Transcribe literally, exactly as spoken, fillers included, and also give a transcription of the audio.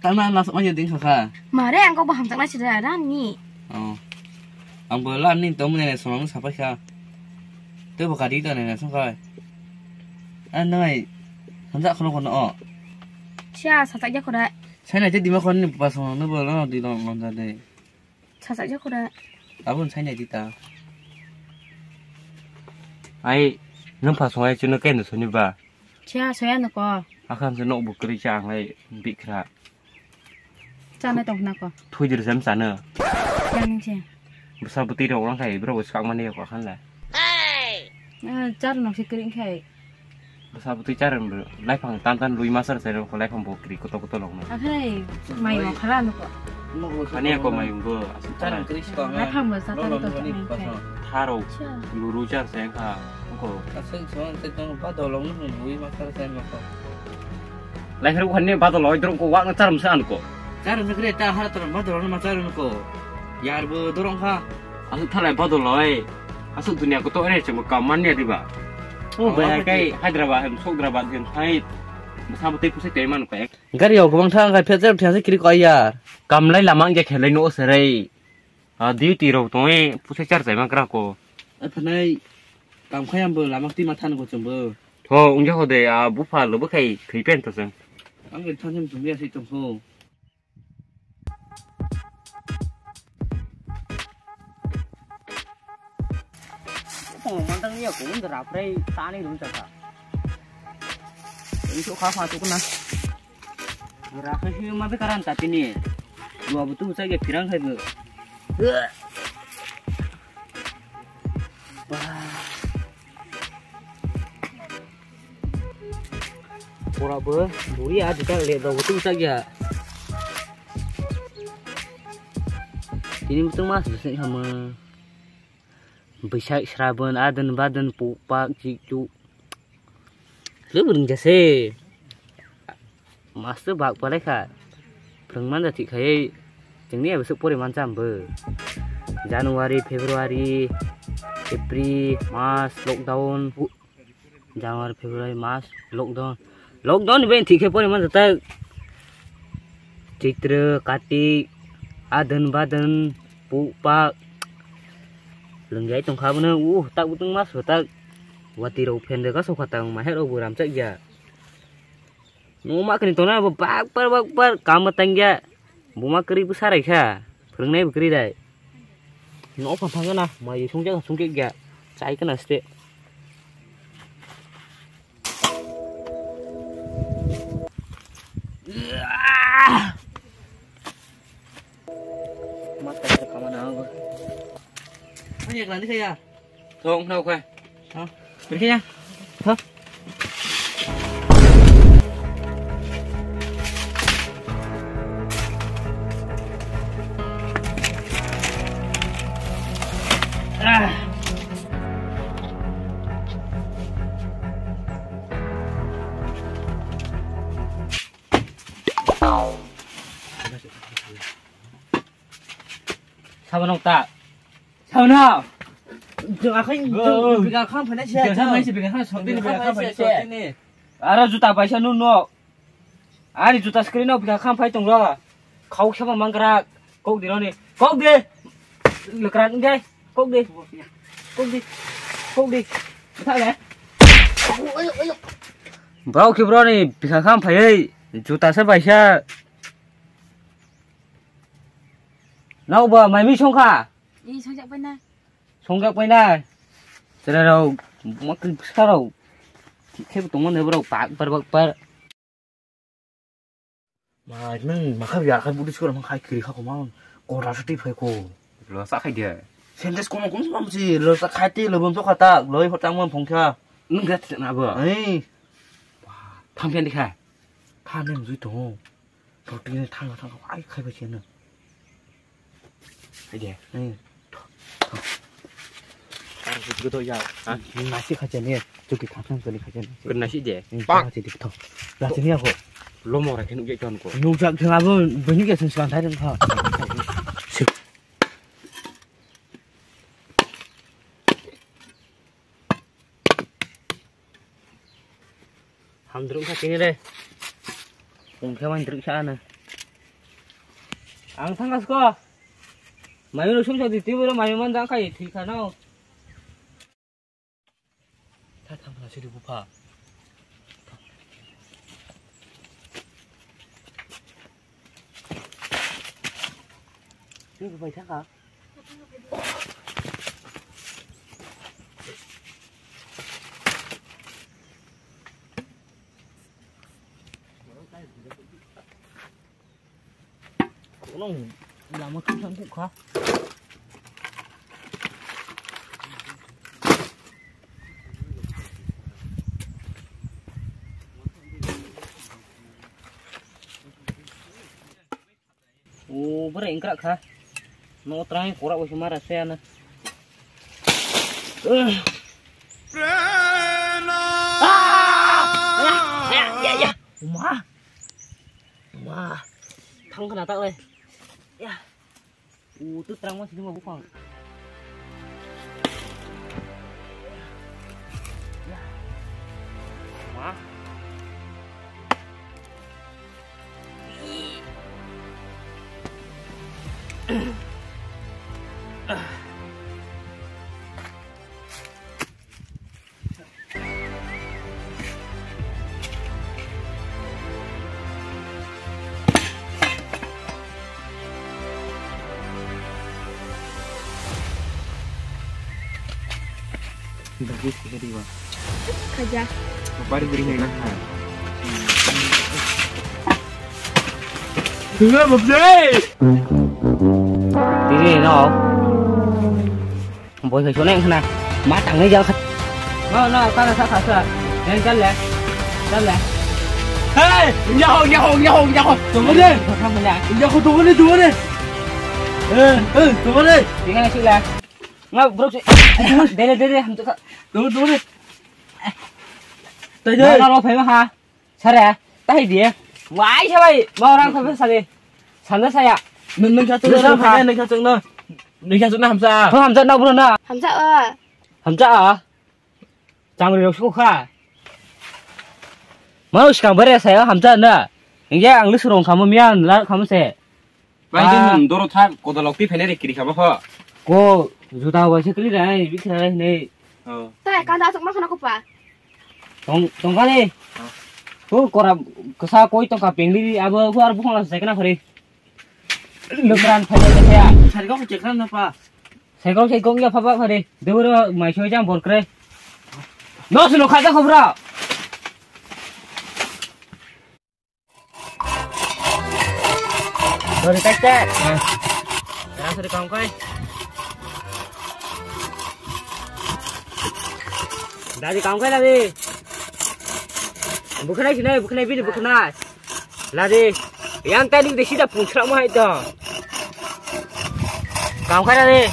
Tangna na sok manya ding kha. Mare ang kok bo hamjaknai sida rani. Oh. Ang bo lan ni tom ne song sapai kha. Te bo kadi ta ne song kha. An nai. Hamjak khono khono o. Sia satak ya kore. Sai nai te dima khon ni pa song no bo no di long long da de. Sasak ya kore. Abun sai nai di ta. Ai, nang pa songai chino kai no soni ba. Chia soya no ko. Akham se nok bukri cha ang lai bikra. Chana tong na ko. Thui dir sem chana. Yang se. Bwsa bwtwi rok lang khai bro bwskang mani ko khan la. Ah, char nok se kring khai. Bwsa bwtwi charwng bw, laiphang tan tan lui ma sar sar ko laiphang bo kri koto koto lok no. Akhai, mai ma khala nuko. Ani ko mai bo. Charwng kri si ko. Laiphang bo sa tan to mai khai. Tharo. Luru char se kha. Ko. Aswk so se tong ba dolong no lui ma sar sar ma ko. Laiphang ko ne ba doloi drong ko wa na charwng sa an ko. Charwng kri ta ha to ba dolong ma charwng ko. Yar bo dorong kha. Aswk thalai bodol oi. Aswk dunia kotor ene chwngbo kam manya diba. Oh, baya kai Hyderabad hem Sokdrabad hem thai. Sabo tei pusai tei manu kai. Gari rok kwbang thang khai phetjak thang se kiri koi yar. Kam lai lama wngya khelai no serai. A duty rok tongwi pusai char chai man kra ko. Ai phanai kam khai ambo lama twi ma than ko chwngbo. Tho wngya hode a bupha lo bwkhai thwi pen to chwng. Ang thang hem chwngya se tongkho. Tongmantang ya, kung rapre tani rung chaka. Ini sok kha pha tuk na. Rapre si ma be karan tapi ni. Dua butu sa ge pirang hai be. Bah. Pura bo buri a duta le do tu sa ya. Tini mutung mas bisi sama. Bwsak srabon adon badon puk pak chik chuk. Lubung jase. Master bak palai kha. Phwrwng man da thik khai. Chwngni abo se pori man cham bo. January, February, April, March, lockdown. January, February, March, lockdown. Lockdown ni bai thik khe pori man jata. Chitra, Kartik, adon badon, puk pak. Lwngjai tongkha bono, uh, tak butong mas tak. Wati rok phen de ka sokha tang ma he rok bo ram chak ya. No ma kani tona bo bak par bak par kam tang ya. Buma kwrwi bwsa raikha, phwrwngnai bo kwrwi dai. No phang phang gana, mai sungja sungke gya, chai kana ste. Mat kaya kamana ang. Ani ek landi kaya. Thong thok khe. Thong. Pergi ya. Thong. Ah. Sabanok ta. Sabanok. Jeng akhai jeng bika kham phane se. Bika kham phane se, bika kham sotini, bika kham phane se. Aro juta paisa nu no. Ani juta screen no bika kham phai tong ro. Khau sama mangkra. Kok di roni. Kok di. Lekran ngai. Kok di. Kok di. Kok di. Tha le. Bro ki bro ni bika kham phai. Juta se paisa. Nau ba mai mi songkha? I songjak paina. Songjak paina. Chera rau, makri bwsa rau. Khe tongma ne bro, pak par, pak par. Mai nang makha biar kha budi skor mang khai kiri kha ko mang. Kora sati phai ko. Lo sa khai dia. Sendes kono kono bam si, lo sa khai te lo bam so khata, lo i photang bam phongkha. Nung gat na ba. Ei. Tham pian dikha. Kha nem jui to. Protein thang thang ai khai ba chena. Hai de. Ei. Ar jut go to ya. Ha? Nasi kha chena. Chuki thang thang kali kha chena. Kena si de. Ei, pa chi dik to. La chini ako. Lomo ra khen uje ton ko. Nu jak thang abo bini ke sen swan thai thang kha. Sip. Hamdruk kha tini le. Kung khe man druk sa ano. Ang thang asko. Mayu no sum sa di tibu ro mayu man dang khai thik kha no. Tha thang na siri bupha. Ni bai thang kha. Nong lama thang thang kha. O, bwrwi wngkrak kha. No trai korak bai se mara se ano. Ah! Ya, ya, ya. Ma. Ma. Thang khna tak le. Ya. U, tu terang ma sini ma bukhang. Ya. Ma. Bagus kiri wa. Kaja. Bari beri na ha. Tunggu babjai. Tiri no. Boi khai sonai khna. Ma tangnai jang kha. No, no, kana sa kha sa. Neng chal le. Chal le. Hey, yaho, yaho, yaho, yaho. Tunggu de. Tunggu de. Yaho, tunggu de, tunggu de. Eh, eh, tunggu de. Tinggal sih lah. Nga brok se. Dele, dele, hamsa. Tunggu, tunggu de. Tai de. Na, na, lo phai ma ha. Sare, tai dia. Wai sa bai, mau orang kau sare. Sana saya. Nung nung kacang na, nung kacang na. Nung kacang na hamsa. Kau hamsa na bro na. Hamsa a. Hamsa a. Chang ri rok su kha. Mau sikang bare saya hamsa na. Ingge ang lu surong kamu mian la kamu se. Bai, ah. Doro thak, kodolok pi phene re kiri khaba kho. Ko, juta bai se kli rai, bi khlai rai ne. Oh. Tai, kanda asuk ma khana ko pa. Tong, tong kani. Oh. Ko kora, kasa koi tong ka pengli, abo ko ar bukhang la se kana khari. Lukran phai phai ya. Sari ko chekran na pa. Sai ko sai ko ya phaba khari. Doro mai soi jang bor kre. No suno khaja khobra. Sorry, tek, tek. Nah. Nah, sorry, kamu kai. Dari kamu kai lagi. Bukan lagi sini, bukan lagi, bukan lagi. Lagi. Yang tadi udah sida pun serak mau itu. Kamu kai lagi.